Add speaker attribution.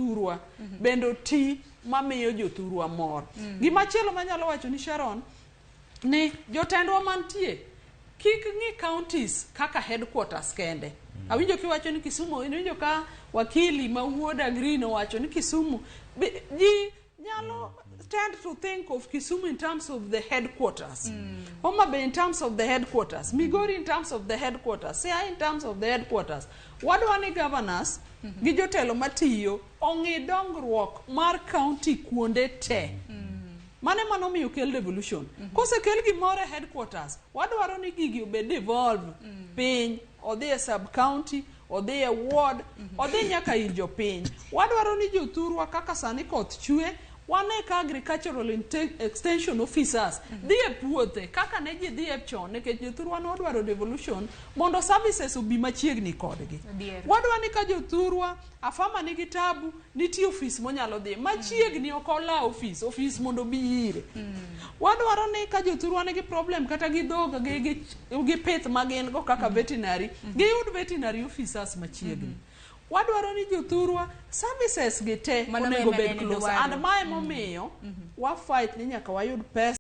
Speaker 1: jothurwa bende oti mamiyo jothurwa mor. Gimachielo manyalo wacho ni Sharon ni jotendwa mantie kik ng'i counties kaka headquarters kende. Awinjo kiwacho ni Kisumu, iwinjo ka wakili ma wuoda Green owacho ni Kisumu ji nyalo tend to think of Kisumu in terms of the headquarters. Homa Bay in terms of the headquarters, Migori in terms of the headquarters, Siaya in terms of the headquarters. Wadwa ni governors gi jotelo matiyo ong'i dongruok mar county kuonde te. Mano ema nomiyo kel devolution. Kosekel gimoro e headquarters, wadwaro ni gigi obed devolve piny, odhi e sub county, odhi e ward, odhi nyaka ir jopiny. Wadwaro ni jothurwa kaka sani koth chwe, wane ka agricultural extension officers dhi e puothe kaka ne ji dhi e chon nikech jothurwa nodwaro devolution mondo services obi machiegni kodgi. Wadwa ni ka jothurwa a farmer nigi tabu, nitie ofis monyalo dhi machiegni, ok olaw ofis, ofis mondo obi ire. Wadwaro ni ka jothurwa nigi problem kata gi dhok gi pith ma gin go kaka veterinary, giyud veterinary officers machiegni. Wadwaro ni jothurwa services gi te
Speaker 2: Mano
Speaker 1: onego
Speaker 2: ema
Speaker 1: bed
Speaker 2: nene
Speaker 1: close
Speaker 2: dwaro.
Speaker 1: and mae momiyo wa fight ni nyaka wayud pesa.